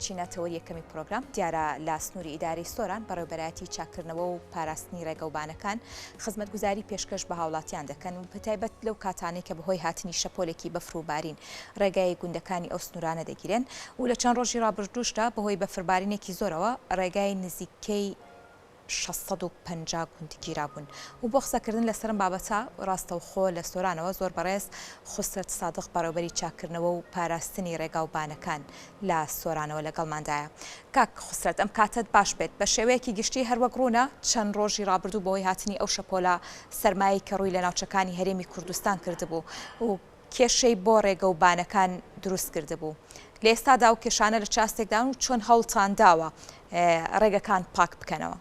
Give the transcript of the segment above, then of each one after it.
دەچینە تەوەری یەکەمی پرۆگرام، دیارە لە سنووری ئیدارەی سۆران بەڕێوەبەرایەتی چاککردنەوە و پاراستنی ڕێگەوبانەکان خزمەتگوزاری پێشکەش بە هاوڵاتیان دەکەن و بەتایبەت لەو کاتانەی کە بەهۆی هاتنی شەپۆلێکی بەفر و بارین ڕێگای گوندەکانی ئەو سنوورانە دەگیرێن و لە چەند ڕۆژی ڕابردووشدا بەهۆی بەفربارینێکی زۆرەوە ڕێگای نزیکەی 650 گوند گیرابوون و بۆ قسەکردن لەسەر ئەم بابەتە ڕاستەوخۆ لە سۆرانەوە زۆر بەڕێز خوسرەت سادق بەڕێوبەری چاککردنەوە و پاراستنی ڕێگا و بانەکان لە سۆرانەوە لەگەڵماندایە. کاک خوسرەت ئەم کاتەت باش بێت. بە شێوەیەکی گشتی هەر وەک ڕوونە چەند ڕۆژی ڕابردوو بەهۆی هاتنی ئەو شەپۆلە سەرمایەی کە ڕووی لە ناوچەکانی هەرێمی کوردستان کردبوو و کێشەی بۆ ڕێگە و بانەکان دروست کردبوو. لە ئێستادا ئەو کێشانە لە چ ئاستێکدان و چۆن هەوڵتان داوە ڕێگەکان پاک بکەنەوە؟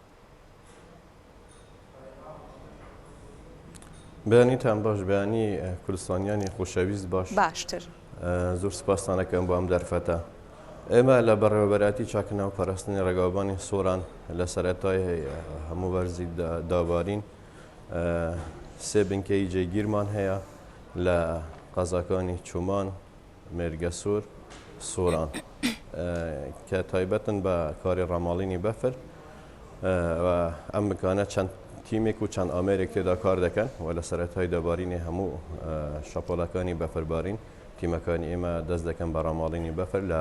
بەیانیتان باش بەیانی کوردستانیانی خۆشەویست باش باشتر زۆر سپاستان ئەکەم بۆ ئەم دەرفەتە ئێمە لە بەڕێوەبەرایەتی چاکردنەوە و پاراستنی ڕێگاوبانی سۆران لە سەرەتای هەموو وەرزی دابارین سێ بنکەی جێگیرمان هەیە لە قەزاکانی چومان، مێرگەسوور، سۆران کە تایبەتن بە کاری ڕاماڵینی بەفر و ئەم بنکانە چەند تیمێک و چەند ئامێرێک تێدا کار دەکەن و لە سەرەتای دابارینی هەموو شەپۆلەکانی بەفربارین تیمەکانی ئێمە دەست دەکەن بە ڕاماڵینی بەفر لە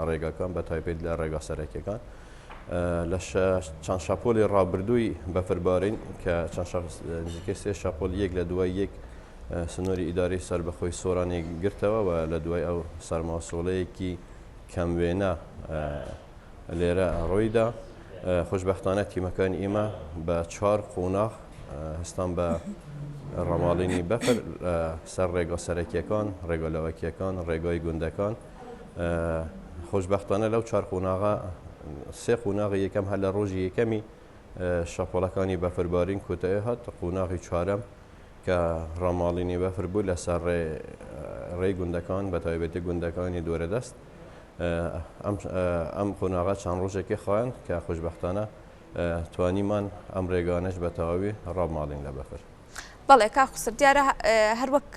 ڕێگاکان بە تایبەت لە ڕێگا سەرەکیەکان لە چەند شەپۆلی ڕابردووی بەفربارین کە چەند نزیکەی سێ شەپۆل یەک لە دوای یەک سنووری ئیدارەی سەربەخۆی سۆرانی گرتەوە و لە دوای ئەو سەرماوسۆڵەیەکی کەم وێنە لێرە ڕوویدا. خۆشبەختانە تیمەکانی ئێمە بە چوار قۆناغ هەستان بە ڕاماڵینی بەفر سەر ڕێگا سەرەکیەکان، ڕێگا لاوەکیەکان، ڕێگای گوندەکان. خۆشبەختانە لەو چوار قۆناغە سێ قۆناغی یەکەم هەر لە ڕۆژی یەکەمی شەپۆڵەکانی بەفربارین کۆتایی هات، قۆناغی چوارەم کە ڕاماڵینی بەفر بوو لەسەر ڕێی گوندەکان بە تایبەتی گوندەکانی دوورەدەست ئەم قۆناغە چەند ڕۆژێکی خایاند کە خۆشبەختانە توانیمان ئەم ڕێگانەش بە تەواوی ڕابماڵین لە بەفر. بەڵێ کاک خوسرەو دیارە هەروەک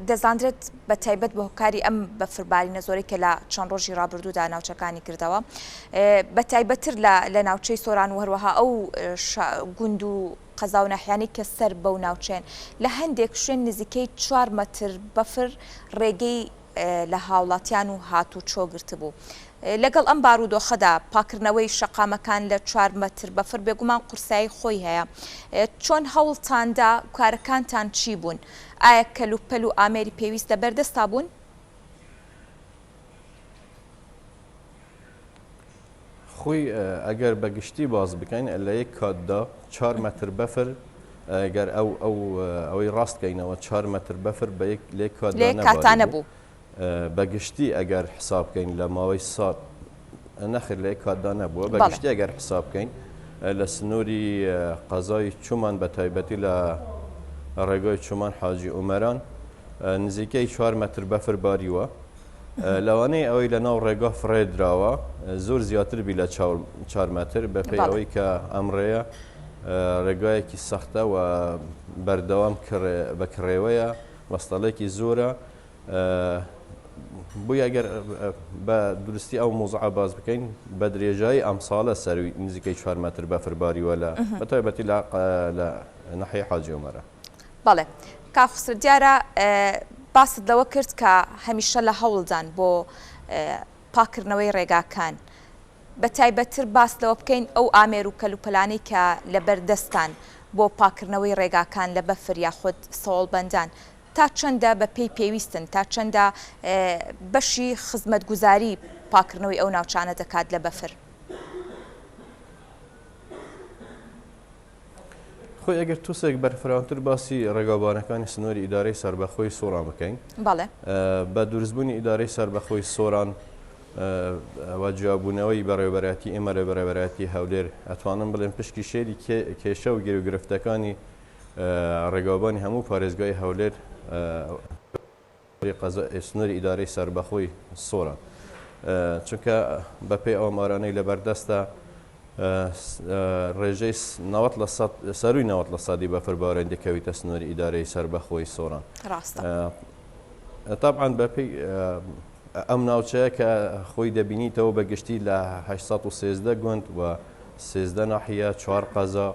دەزاندرێت بە تایبەت بە هۆکاری ئەم بەفربارینە زۆرەی کە لە چەند ڕۆژی ڕابردوودا ناوچەکانی کردەوە بە تایبەتتر لە ناوچەی سۆران و هەروەها ئەو گوند و قەزا و ناحیانەی کە سەر بەو ناوچەیەن لە هەندێک شوێن نزیکەی چوار مەتر بەفر ڕێگەی لە هاوڵاتیان و هاتوچۆ گرتبوو. لەگەڵ ئەم بارودۆخەدا پاکردنەوەی شەقامەکان لە چوار مەتر بەفر بێگومان قورسایی خۆی هەیە. چۆن هەوڵتاندا کارەکانتان چی بوون؟ ئایا کەلوپەل و ئامێری پێویست لەبەردەستا بوون؟ خۆی ئەگەر بە گشتی باس بکەین لە یەک کاتدا چار مەتر بەفر گەر ئەو ئەو ئەوەی ڕاست کەینەوە چار مەتر بەفر بە یەک لە یەک کاتدا کاتا نەبوو بە گشتی ئەگەر حساب بکەین لە ماوەی ساڵ نەخیر لە یەک کاتدا نەبووە بە گشتی ئەگەر حساب بکەین لە سنووری قەزای چومان بە تایبەتی لە ڕێگای چومان حاجی ئومەران نزیکەی چوار مەتر بەفر باریوە لەوانەیە ئەوەی لە ناو ڕێگا فڕێ دراوە زۆر زیاتر بی لە چار مەتر بەپێی ئەوەی کە ئەم ڕێیە ڕێگایەکی سەختە و بەردەوام بە کڕێوەیە مەستەڵێکی زۆرە بۆیە ئەگەر بە دروستی ئەو مۆزعە باس بکەین بە درێژایی ئەم ساڵە سەروی نزیکەی چوار مەتر بەفر باریوە لە بە تایبەتی لە ناحیەی حاجی ئۆمەرە. بەڵێ کاک خوسرەو دیارە باست لەوە کرد کە هەمیشە لە هەوڵدان بۆ پاککردنەوەی ڕێگاکان بە تایبەتتر باس لەوە بکەین ئەو ئامێر و کەلوپەلانەی کە لەبەر دەستان بۆ پاککردنەوەی ڕێگاکان لە بەفر یاخود سەوڵبەندان تا چەندە بە پێی پێویستن تا چەندە بەشی خزمەتگوزاری پاککردنەوەی ئەو ناوچانە دەکات لە بەفر؟ خۆی ئەگەر توسێک بەرفراوانتر باسی ڕێگاوبانەکانی سنووری ئیدارەی سەربەخۆی سۆران بکەین بەڵێ. بە دروستبوونی ئیدارەی سەربەخۆی سۆران و جیابوونەوەی بەڕێوەبەرایەتی ئێمە لە بەڕێوەبەرایەتی هەولێر ئەتوانم بڵێم پشکی شێری کێشە و گیروگرفتەکانی ڕێگاوبانی هەموو پارێزگای هەولێر سنووری ئیدارەی سەربەخۆی سۆران چونکە بەپێی ئەو ئامارانەی لەبەردەستە ڕێژەی 90 لە سەد سەرووی 90 لە سەدی بەفربارین دەکەویتە سنووری ئیدارەی سەربەخۆی سۆران ڕاستە طبعا بەپێی ئەم ناوچەیە کە خۆی دەبینیتەوە بە گشتی لە 813 گوند و 13 ناحیە چوار قەزا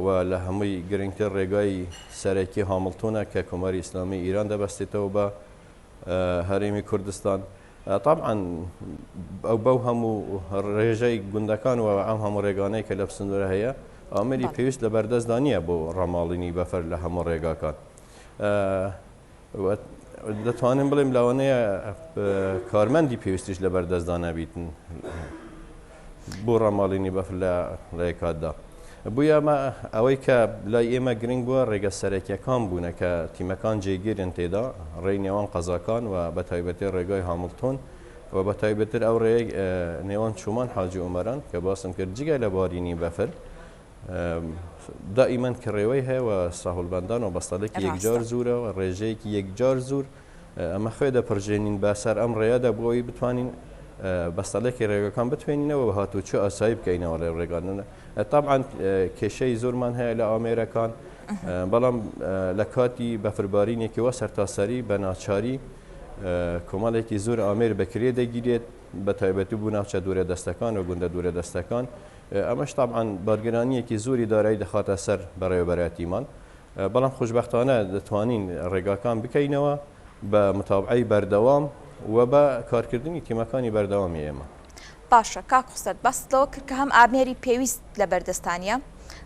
و لە هەمووی گرنگتر ڕێگای سەرەکی هامڵتۆنە کە کۆماری ئیسلامی ئیران دەبەستێتەوە بە هەرێمی کوردستان. تەبعەن ئەو بەو هەموو ڕێژەی گوندەکان و ئەم هەموو ڕێگانەی کە لەم سنوورە هەیە ئامێری پێویست لە بەردەستدا نییە بۆ ڕاماڵینی بەفر لە هەموو ڕێگاکان. دەتوانم بڵێم لەوانەیە کارمەندی پێویستیش لە بەردەستدا نەبیتن بۆ ڕاماڵینی بەفر لە لە کاتدا. بوویە ئەمە ئەوەی کە لای ئێمە گرنگ بووە ڕێگە سەرەکیەکان بوونە کە تیمەکان جێگیرن تێدا، ڕێی نێوان قەزاکان و بە تایبەتی ڕێگای هامڵتۆن و بە تایبەتر ئەو ڕێیەی نێوان چۆمان حاجی ئۆمەران کە باسم کرد جگە لە بارینی بەفر دائیمەن کڕێوەی هەیە و ساهولبەندان و بەستەڵێکی یەکجار زورە و ڕێژەیەکی یەکجار زور ئەمە خوێ دەپڕژێنین بە سەر ئەم ڕێیەدا بۆ ئەوەی بتوانین بەستەڵێکی ڕێگەکان بتوێنینەوە و هاتوچۆ ئاسایی بکەینەوە لە ڕێگانە تابعاان کێشەی زۆرمان هەیە لە ئامێرەکان بەڵام لە کاتی بەفربارینێکی وە سەرتاسەری بە ناچاری کۆمەڵێکی زۆر ئامێر بەکرێ دەگیرێت بە تایبەتی بوو ناوچە دوورە دەستەکان و گوندە دوورە دەستەکان ئەمەش تابعاان بارگرانیەکی زۆری دارایی دەخاتە سەر بەڕێوەبەرایەتیمان بەڵام خۆشبەختانە دەتوانین ڕێگاکان بکەینەوە بە متابعەی بەردەوام و بە کارکردنی تیمەکانی بەردەوامی ئێمە. باشە کاک خوسرەت باست لەوە کرد کە هەم ئامێری پێویست لە بەردەستانیە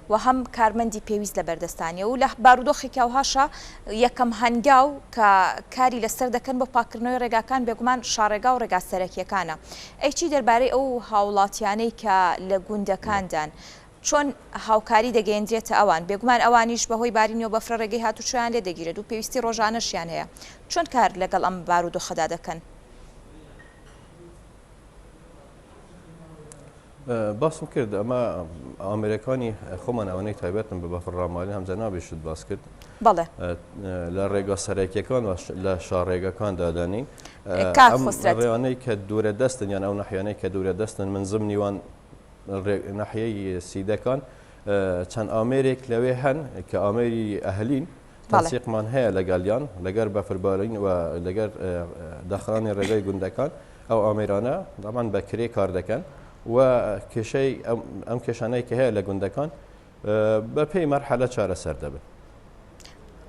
و هەم کارمەندی پێویست لە بەردەستانیە و لە بارودۆخێکی ئەوهاشا یەکەم هەنگاو کە کاری لەسەر دەکەن بۆ پاککردنەوەی ڕێگاکان بێگومان شاڕێگا و ڕێگا سەرەکیەکانە ئەی چی دەربارەی ئەو هاوڵاتیانەی کە لە گوندەکاندان چۆن هاوکاری دەگەیەندرێتە ئەوان؟ بێگومان ئەوانیش بەهۆی بارینی بەفرە ڕێگەی هاتوچۆیان لێ دەگیرێت و پێویستی ڕۆژانەشیان هەیە. چۆن کار لەگەڵ ئەم بارودۆخەدا دەکەن؟ باسم کرد ئەمە ئامێرەکانی خۆمان ئەوانەی تایبەتن بە بەفر ڕاماڵین هەم جەنابیشت باس کرد. بەڵێ. لە ڕێگا سەرەکیەکان و لە شاڕێگەکان دادەنین. کاک خسرەت. ئەم ڕێیانەی کە دوورە دەستن یان ئەو ناحیانەی کە دوورە دەستن من زمنی وان ناحیەی سیدەکان چەند ئامێرێک لەوێ هەن کە ئامێری ئەهلین تەنسیقمان هەیە لەگەڵیان لەگەر بەفربارین و لەگەر داخرانی ڕێگای گوندەکان ئەو ئامێرانە دامان بە کرێ کار دەکەن و کێشەی ئەم کێشانەی کە هەیە لە گوندەکان بە پێی مەرحەلە چارەسەر دەبن.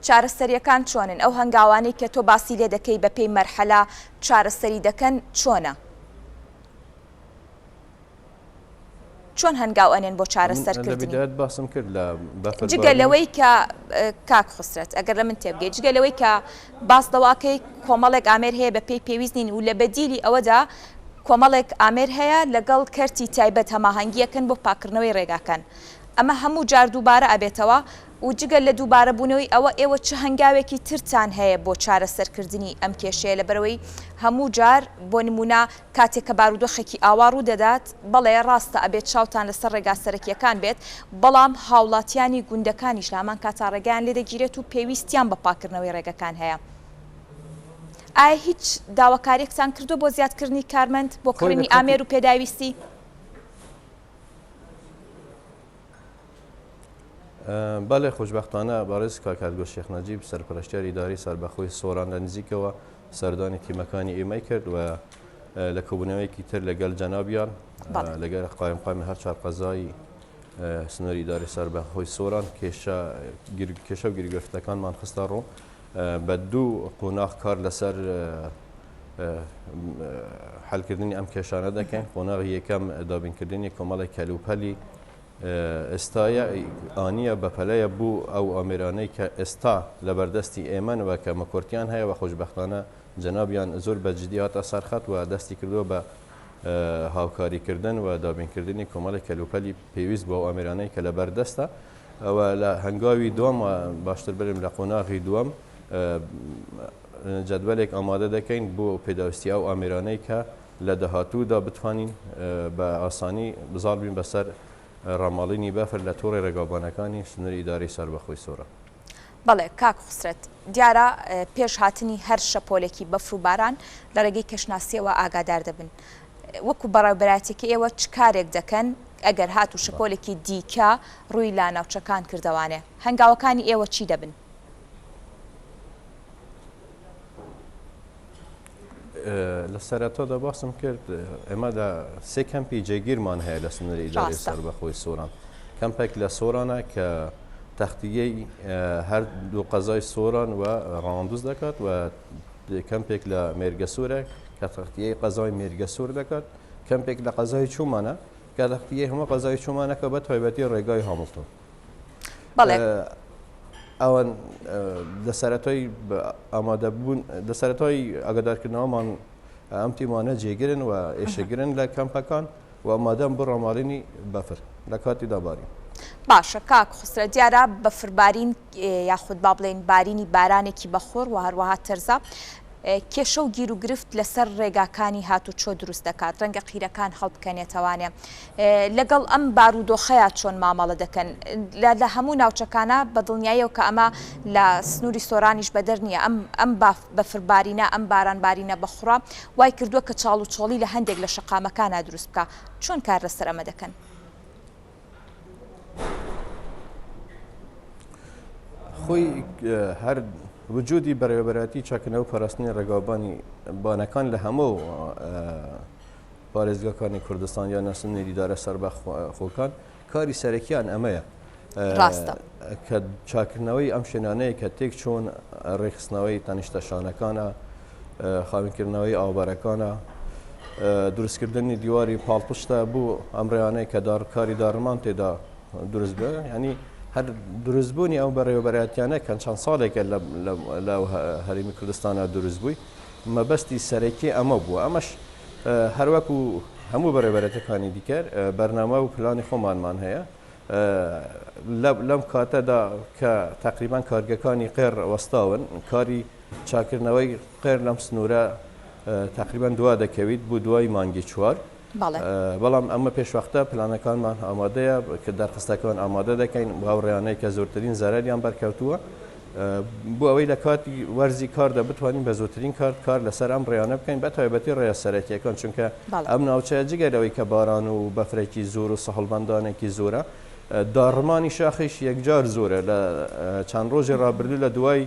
چارەسەریەکان چۆنن؟ ئەو هەنگاوانەی کە تۆ باسی لێ دەکەی بە پێی مەرحەلە چارەسەری دەکەن چۆنە؟ چۆن هەنگاو ئەنێن بۆ چارەسەرکردنی؟ باسم کرد لە بەفر جگە لەوەی کە کاک خوسرەت ئەگەر لە من تێبگەی جگە لەوەی کە باس لەوەکەی کۆمەڵێک ئامێر هەیە بە پێی پێویست نین و لە بەدیلی ئەوەدا کۆمەڵێک ئامێر هەیە لەگەڵ کەرتی تایبەت هەماهەنگیەکەن بۆ پاکردنەوەی ڕێگاکان ئەمە هەموو جار دووبارە ئەبێتەوە و جگە لە دووبارەبوونەوەی ئەوە ئێوە چ هەنگاوێکی ترتان هەیە بۆ چارەسەرکردنی ئەم کێشەیە لەبەرئەوەی هەموو جار بۆ نموونە کاتێک کە بارودۆخێکی ئاوا ڕوو دەدات بەڵێ ڕاستە ئەبێت چاوتان لەسەر ڕێگا سەرەکییەکان بێت بەڵام هاوڵاتیانی گوندەکانیش لە هەمان کاتا ڕێگایان لێ دەگیرێت و پێویستیان بە پاککردنەوەی ڕێگەکان هەیە ئایا هیچ داواکاریەکتان کردووە بۆ زیادکردنی کارمەند بۆ کڕینی ئامێر و پێداویستی؟ بەڵێ خۆشبەختانە بەڕێز کاک هەرگۆ شێخ نەجیب سەرپەرشتیاری ئیدارەی سەربەخۆی سۆران لە نزیکەوە سەردانی تیمەکانی ئێمەی کرد و لە کۆبوونەوەیەکی تر لەگەڵ جەنابیان لەگەر قایمقامی هەر چوار قەزای سنووری ئیدارەی سەربەخۆی سۆران کێشە کێشە و گیروگرفتەکانمان خستە ڕوو بە دوو قۆناغ کار لەسەر حلکردنی ئەم کێشانە دەکەین قۆناغی یەکەم دابینکردنی کۆمەڵێک کەلوپەلی ئێستایە ئانییە بەپەلەیە بو ئەو ئامێرانەی کە ئێستا لەبەردەستی ئێمەن و کەموکورتیان هەیە و خۆشبەختانە جەنابیان زۆر بە جدی هاتە سەر خەت و دەستی کردووە بە هاوکاریکردن و دابینکردنی کۆمەڵێک کەلوپەلی پێویست بۆ ئەو ئامێرانەی کە لەبەردەستە و لە هەنگاوی دووەم و باشتر بڵێم لە قۆناغی دووەم جەدوەلێک ئامادە دەکەین بۆ پێداویستی ئەو ئامێرانەی کە لە داهاتوودا بتوانین بە ئاسانی زاڵ بین بەسەر ڕاماڵینی بەفر لە تۆڕی ڕێگاوبانەکانی سنووری ئیدارەی سەربەخۆی سۆران. بەڵێ کاک خوسرەت، دیارە پێش هاتنی هەر شەپۆلێکی بەفر و باران لە ڕێگەی کەشناسییەوە ئاگادار دەبن. وەکو بەڕێوەبەرایەتیەکەی ئێوە چ کارێک دەکەن ئەگەر هاتوو شەپۆلێکی دیکە ڕووی لە ناوچەکان کردەوانێ؟ هەنگاوەکانی ئێوە چی دەبن؟ لە سەرەتادا باسم کرد ئێمە لە سێ کەمپی جێگیرمان هەیە لە سنووری ئیدارەی سەربەخۆی سۆران. کەمپێک لە سۆرانە کە تەختیەی هەر دوو قەزای سۆران و ڕەواندوز دەکات و کەمپێک لە مێرگەسوورە کە تەختیەی قەزای مێرگەسوور دەکات. کەمپێک لە قەزای چوومانە کە تەختیەی هەموو قەزای چوومانە کە بە تایبەتی ڕێگای هامڵتۆن. بەڵێ. ئەوان لە سەرەتای ئامادەبوون لە سەرەتای ئاگادارکردنەوەمان ئەم تیمانە جێگرن و ئێشکگرن لە کەمپەکان و ئامادەن بۆ ڕاماڵینی بەفر لە کاتی دابارین. باشە کاک خوسرە دیارە بەفربارین یاخود با بڵێین بارینی بارانێکی بەخوڕ و هەروەها تەرزە کێشە و گیروگرفت لەسەر ڕێگاکانی هاتوچۆ دروست دەکات، ڕەنگە قیرەکان هەڵبکەنێتەوانێ، لەگەڵ ئەم بارودۆخەیا چۆن مامەڵە دەکەن؟ لە هەموو ناوچەکانا بە دڵنیاییەوە کە ئەمە لە سنووری سۆرانیش بەدەر نییە، ئەم ئەم بەفربارینە، ئەم بارانبارینە بەخوڕە وای کردووە کە چاڵ و چۆڵی لە هەندێک لە شەقامەکانا دروست بکا، چۆن کار لەسەر ئەمە دەکەن؟ خۆی هەر وجودی بەڕێوەبەرایەتی چاکردنەوە و پاراستنی ڕێگاوبانی بانەکان لە هەموو پارێزگاکانی کوردستان یا ناسنی دیدارە سەربەخۆکان کاری سەرەکیان ئەمەیە ڕاستە کە چاکردنەوەی ئەم شوێنانەیە کە تێک چۆن ڕێکخستنەوەی تەنیشتە شانەکانە خاوێنکردنەوەی ئاوبەرەکانە، دروستکردنی دیواری پاڵپشتە بۆ ئەم ڕێیانەی کە دار کاری داڕمان تێدا دروست بێ ینی هەر دروستبوونی ئەو بەڕێوەبەرایەتیانە کە چەند ساڵێکە لە هەرێمی کوردستانە دروست بووی مەبەستی سەرەکی ئەمە بووە ئەمەش هەروەکو هەموو بەڕێوەبەرەتەکانی دیکەر بەرنامە و پلانی خۆمانمان هەیە لەم کاتەدا کە تقریبان کارگەکانی قێڕ وەستاون کاری چاککردنەوەی قێر لەم سنوورە تەقریبەن دوا دەکەویت بۆ دوای مانگی چوار. بەڵام ئەمە پێشوەختە پلانەکانمان ئامادەیە کە دەرخستەکان ئامادە دەکەین بۆ ئەو ڕێیانەی کە زۆرترین زەرەریان بەرکەوتووە بۆ ئەوەی لە کاتی وەرزی کاردا بتوانین بە زۆرترین کارت کار لەسەر ئەم ڕێیانە بکەین بە تایبەتی ڕێیە سەرەکیەکان چونکە ئەم ناوچەیە جگە لەوەی کە باران و بەفرێکی زۆر و سەهۆڵبەندانێکی زۆرە داڕمانی شاخیش یەکجار زۆرە لە چەند ڕۆژی ڕابردوو لە دوای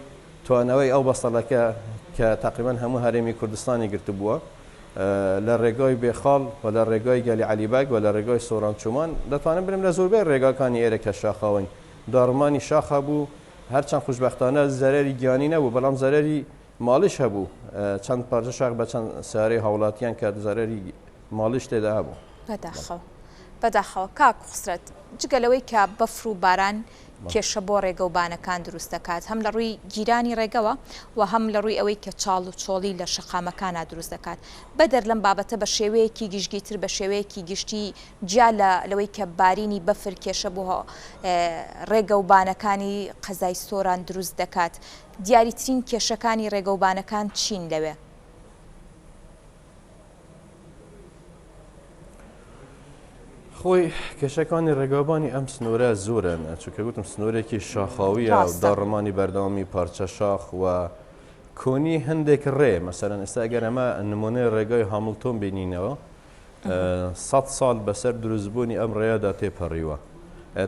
توانەوەی ئەو بەستەڵەکە کە تەقریبەن هەموو هەرێمی کوردستانی گرتبووە لە ڕێگای بێخاڵ و لە ڕێگای گەلی عەلی بەگ و لە ڕێگای سۆران چومان دەتوانم بلێم لە زۆربەی ڕێگاکانی ئێرە کە شاخاوین داڕمانی شاخ هەبوو هەرچەند خوشبەختانە زەرەری گیانی نەبوو بەڵام زەرەری ماڵیش هەبوو چەند پارچە شاخ بە چەند سیارەی هاوڵاتیان کە زەرەری ماڵیش تێدا هەبوو. بەداخەوە بەداخەوە کاک خوسرەت جگە لەوەی کە بەفر و باران کێشە بۆ ڕێگە و بانەکان دروست دەکات هەم لە ڕووی گیرانی ڕێگەوە و هەم لە ڕووی ئەوەی کە چاڵ و چۆڵی لە شەقامەکانا دروست دەکات بەدەر لەم بابەتە بە شێوەیەکی گشتگیرتر بە شێوەیەکی گشتی جیا لە لەوەی کە بارینی بەفر کێشە بۆ ڕێگە و بانەکانی قەزای سۆران دروست دەکات دیاریترین کێشەکانی ڕێگە و بانەکان چین لەوێ؟ خۆی کێشەکانی ڕێگاوبانی ئەم سنوورە زۆرن چونکە گوتم سنوورێکی شاخاویە و داڕمانی بەردەوامی پارچە شاخ و کۆنی هەندێک ڕێ مەسەرەن ئێستا ئەگەر ئەمە نمونەی ڕێگای هامڵتۆن بینینەوە سەد ساڵ بەسەر دروستبوونی ئەم ڕێیەدا تێپەڕیوە.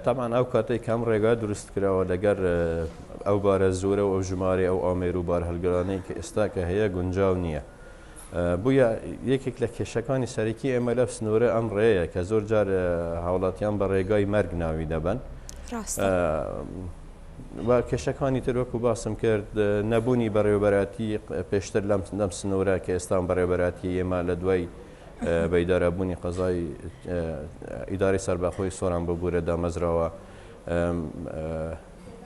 تەبعەن ئەو کاتەی کە ئەم ڕێگا دروست کراوە لەگەر ئەو بارە زۆرە و ئەو ژمارەی ئەو ئامێر و بارهەڵگرانەی کە ئێستا کە هەیە گونجاو نییە. بوویە یەکێک لە کێشەکانی سەرەکی ئێمە لەو سنوورە ئەم ڕێیە کە زۆر جار هاوڵاتیان بە ڕێگای مەرگ ناوی دەبەن. ڕاستە. و کێشەکانی تر وەکو باسم کرد نەبوونی بەڕێوەبەرایەتی پێشتر لەم لەم سنوورە کە ئێستا بەڕێوەبەرایەتی ئێمە لە دوای بە ئیدارەبوونی قەزای ئیدارەی سەربەخۆی سۆران ببوورە دامەزراوە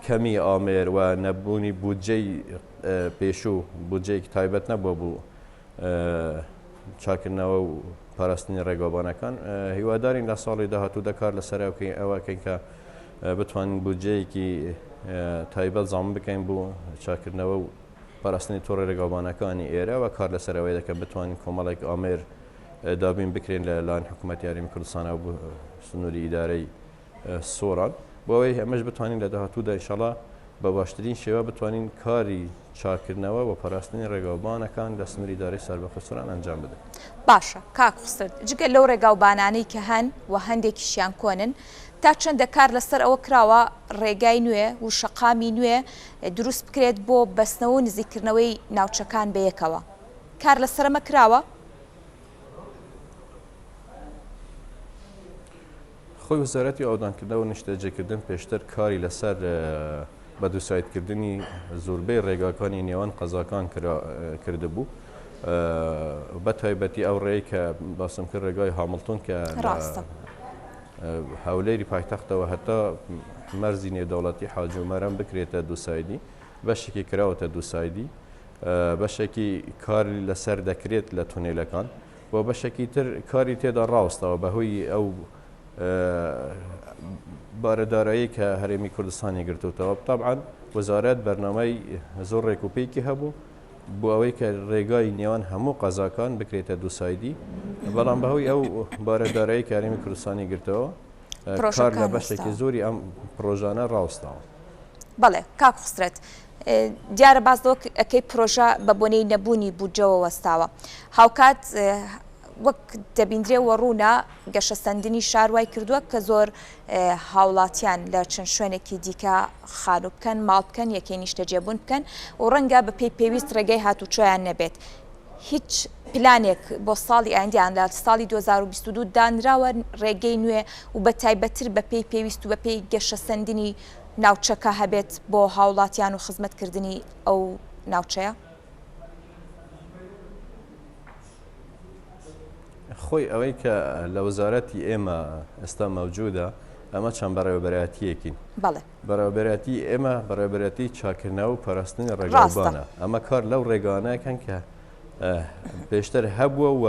کەمی ئامێر و نەبوونی بودجەی پێشوو بودجەیەکی تایبەت نەبووە بوو چاکردنەوە و پاراستنی ڕێگاوبانەکان هیوادارین لە ساڵی داهاتوودا کار لەسەر ئەوە کەین کە بتوانین بودجەیەکی تایبەت زامن بکەین بۆ چاکردنەوە و پاراستنی تۆڕی ڕێگاوبانەکانی ئێرە و کار لەسەر ئەوەی دەکەن بتوانین کۆمەڵێک ئامێر دابین بکرێن لە لایەن حکوومەتی هەرێمی کوردستانەوە بۆ سنووری ئیدارەی سۆران بۆ ئەوەی ئەمەش بتوانین لە داهاتوودا ئینشەڵا بە باشترین شێوە بتوانین کاری چاککردنەوە و پاراستنی ڕێگاوبانەکان لە سنووری ئیدارەی سەربەخۆی سۆران ئەنجام بدەین. باشە کاک خوسرەت جگە لەو ڕێگاوبانانەی کە هەن و هەندێکیشیان کۆنن تا چەندە کار لەسەر ئەوە کراوە ڕێگای نوێ و شەقامی نوێ دروست بکرێت بۆ بەستنەوە و نزیککردنەوەی ناوچەکان بەیەکەوە؟ کار لەسەر ئەمە کراوە؟ خۆی وەزارەتی ئاوەدانکردنەوە و نیشتەجێکردن پێشتر کاری لەسەر بە دووسایدکردنی زۆربەی ڕێگاکانی نێوان قەزاکان کردبوو بە تایبەتی ئەو ڕێی کە باسم کرد ڕێگای هامڵتۆن کە ڕاستە هەولێری پایتەختەوە هەتا مەرزی نێودەوڵەتی حاجی عومەران بکرێتە دووسایدی بەشێکی کراوەتە دووسایدی بەشێکی کار لەسەر دەکرێت لە تونێلەکان و بەشێکی تر کاری تێدا ڕاوەستاوە بەهۆی ئەو بارە دارایی کە هەرێمی کوردستانی گرتوتەوە تەبعەن وەزارەت بەرنامەی زۆر ڕێک و پێکی هەبوو بۆ ئەوەی کە ڕێگای نێوان هەموو قەزاکان بکرێتە دووسایدی بەڵام بەهۆی ئەو بارە دارایی کە هەرێمی کوردستانی گرتەوە کار لە بەشێکی زۆری ئەم پرۆژانە ڕاوستاوە. بەڵێ کاک خوسرەت دیارە باس لەوە ئەکەی پرۆژە بە بۆنەی نەبوونی بودجەوە وەستاوە هاوکات وەک دەبیندرێ وە ڕوونە گەشەسەندنی شار وای کردووە کە زۆر هاوڵاتیان لە چەند شوێنێکی دیکە خانوو بکەن ماڵ بکەن یەکەی نیشتەجێبوون بکەن و ڕەنگە بەپێی پێویست ڕێگەی هاتوچۆیان نەبێت هیچ پلانێک بۆ ساڵی ئایندە یان لە ساڵی 2022 دانراوە ڕێگەی نوێ و بە تایبەتتر بەپێی پێویست و بەپێی گەشەسەندنی ناوچەکە هەبێت بۆ هاوڵاتیان و خزمەتکردنی ئەو ناوچەیە؟ خۆی ئەوەی کە لە وەزارەتی ئێمە ئێستا مەوجودە ئەمە چەند بەڕێوەبەرایەتیەکین. بەڵێ. بەڕێوەبەرایەتی ئێمە بەڕێوەبەرایەتی چاککردنەوە و پاراستنی ڕێگاوبانە. ئەمە کار لەو ڕێگانەکەن کە پێشتر هەبووە و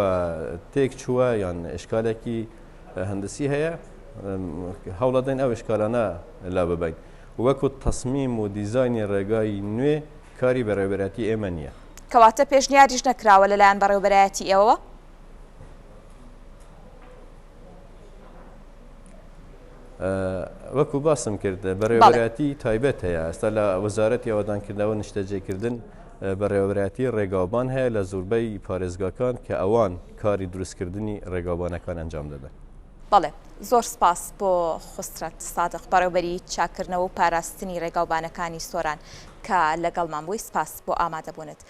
تێک چووە یان ئشکالێکی هەندسی هەیە هەوڵەدەین ئەو ئشکالانە لا ببەین وەکو تەسمیم و دیزاینی ڕێگای نوێ کاری بەڕێوەبەرایەتی ئێمە نییە. کەواتە پێشنیاریش نەکراوە لەلایەن بەڕێوەبەرایەتی ئێوەوە؟ وەکو باسم کرد بەڕێوەبەرایەتی تایبەت هەیە ئێستا لە وەزارەتی ئاوەدانکردنەوە نیشتەجێکردن بەڕێوەبەرایەتی ڕێگاوبان هەیە لە زۆربەی پارێزگاکان کە ئەوان کاری دروستکردنی ڕێگاوبانەکان ئەنجام دەدەن. بەڵێ زۆر سپاس بۆ خوسرەت سادق بەڕێوبەری چاککردنەوە و پاراستنی ڕێگاوبانەکانی سۆران کە لەگەڵمان بووی سپاس بۆ ئامادەبوونت.